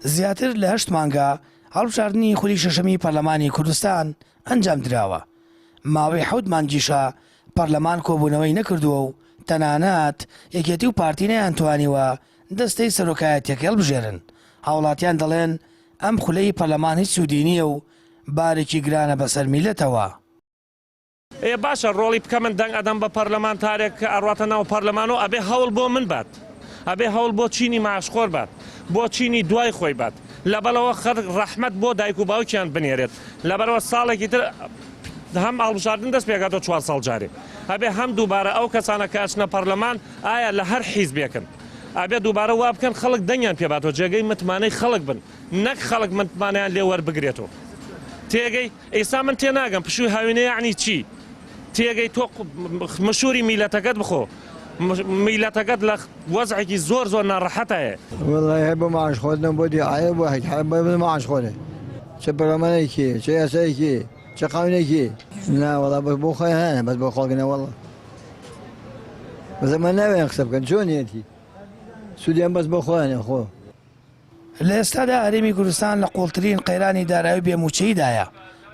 زیاتر لە هەشت مانگە هەڵبژاردنی خولی شەشەمی پەرلەمانی کوردستان ئەنجامدراوە، ماوەی حەوت مانگیشە پەرلەمان کۆبوونەوەی نەکردووە و تەنانەت یەکێتی و پارتی نەیانتوانیوە دەستەی سەرۆکایەتیەکەی هەڵبژێرن، هاوڵاتیان دەڵێن ئەم خولەی پەرلەمان هیچ سوودی نییە و بارێکی گرانە بەسەر میللەتەوە. ئێ باشە ڕۆڵی بکە من دەنگ ئەدەم بە پەرلەمانتارێک کە ئەڕواتە ناو پەرلەمان و ئەبێ هەوڵ بۆ من بات ئەبێ هەوڵ بۆ چینی معاشخۆر بات بۆ چینی دوای خۆی بات لەبەرئەوە خەڵک ڕەحمەت بۆ دایک و باوکیان بنێرێت لەبەرئەوە ساڵێکی تر هەم هەڵبژاردن دەست پێکاتەوە چوار ساڵ جارێ ئەبێ هەم دووبارە ئەو کەسانە کە ئەچنە پەرلەمان ئایا لە هەر حیزبێکن ئەبێ دووبارە وا بکەن خەڵک دەنگیان پێ باتەوە جێگەی متمانەی خەڵک بن نەک خەڵک متمانەیان لێ وەربگرێتەوە تێگەی ئیستا من تێناگەم پشووی هاوینە یەعنی چی؟ تێگەی تۆ مشوری میلەتەکەت بخۆ میلەتەکەت لە وەزعێکی زۆر زۆر ناڕەحەتایە. وەڵای هەر بۆ معاش خواردنە بۆ دیعایە بۆ هیچ هەر بۆ معاش خۆرێ چ پەرلەمانێکی چ یاسایەکی چ قانونێکی نا وەڵا بەس بۆ خۆیان هەیە بەس بۆ خەڵک نا وەڵا بەس ئەمە ناوێن قسە بکەن چۆنیەتی سوودیان بەس بۆ خۆیانە خۆ. لە ئێستادا هەرێمی کوردستان لە قوڵترین قەیرانی دارایی و بێ مووچەییدایە،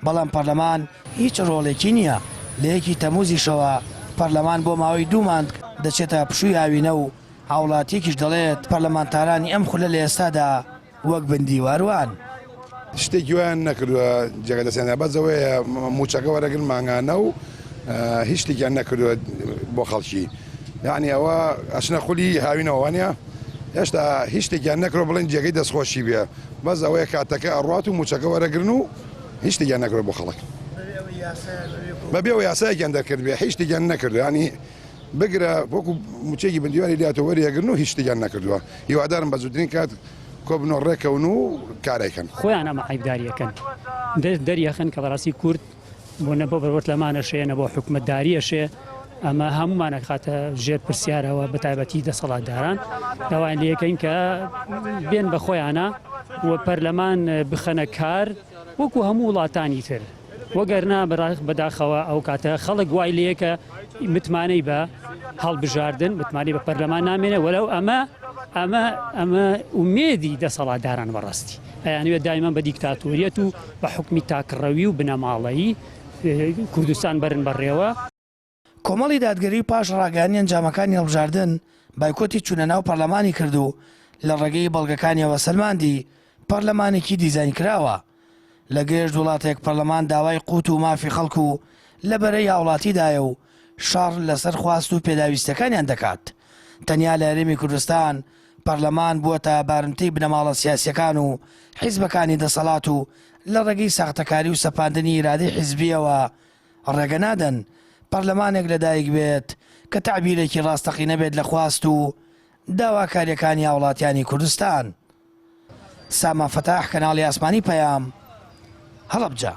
بەڵام پەرلەمان هیچ ڕۆڵێکی نییە، لە یەکی تەمووزیشەوە پەرلەمان بۆ ماوەی دوو مانگ دەچێتە پشووی هاوینە و هاوڵاتییەکیش دەڵێت، پەرلەمانتارانی ئەم خولە لە ئێستادا وەک بن دیوار وان. شتێکی وایان نەکردووە جێگە دەستیان بەس ئەوەیە مووچەکە وەرەگرن مانگانە و هیچ شتێکیان نەکردووە بۆ خەڵکی یعنی ئەوە ئەچنە خولی هاوینەوە وانە هێشتا هیچ شتێکیان نەکرۆ بڵێن جێگەی دەستخۆشی بێ بەس ئەوەیە کاتەکە ئەڕات و موچەکە وەرەگرن و هیچ شتێکیان نەکرۆ بۆ خەڵک بەبێ و یاسایەکیان دەرکرد بێ هیچ شتێکیان نەکردو ینی بگرە وەکو موچێکی بندیواری لاتەوە وەریەگرن و هیچ شتێکیان نەکردووە هیوادارم بە زووترین کات کۆبنەوە ڕێکەون و کارێکن. خۆیان ئەمە عەیبداریەکەن دەریەخەن کە بەڕاستی کورد بۆ نە بۆ بەرپەرلەمانەشێ نە بۆ حکومەتداریەشێ ئەمە هەمومان ئەخاتە ژێر پرسیارەوە بە تایبەتی دەسەڵاتداران داوایان لەکەین کە بێن بە خۆیانە و پەرلەمان بخەنە کار وەکو هەموو وڵاتانی تر وەگەرنا بەداخەوە ئەو کاتە خەڵک وای لەیەکە متمانەی بە هەڵبژاردن متمانەی بە پەرلەمان نامێنێ وەلەو ئەمە ئەمە ئەمە ئومێدی دەسەڵاتداران بەڕاستی ئەیانەوێت دایمەن بە دیکتاتۆریەت و بە حوکمی تاکڕەوی و بنەماڵەیی کوردستان بەرن بەڕێوە. کۆمەڵی دادگەری پاش ڕاگەیاندنی ئەنجامەکانی هەڵبژاردن بایکۆتی چوونە ناو پەرلەمانی کرد و لە ڕێگەی بەڵگەکانیەوە سەلماندی پەرلەمانێکی دیزاینکراوە. لە گشت وڵاتێک پەرلەمان داوای قوت و مافی خەڵک و لە بەرەی هاوڵاتیدایە و شەڕ لەسەر خواست و پێداویستیەکانیان دەکات. تەنیا لە هەرێمی کوردستان پەرلەمان بووەتە بارمتەی بنەماڵە سیاسیەکان و حیزبەکانی دەسەڵات و لە ڕێگەی ساختەکاری و سەپاندنی ئیرادەی حیزبیەوە ڕێگە نادەن پەرلەمانێک لەدایک بێت کە تەعبیرێکی ڕاستەقینە بێت لە خواست و داواکاریەکانی هاوڵاتیانی کوردستان. سامان فەتاح کەناڵی ئاسمانی پەیام، هەڵەبجە.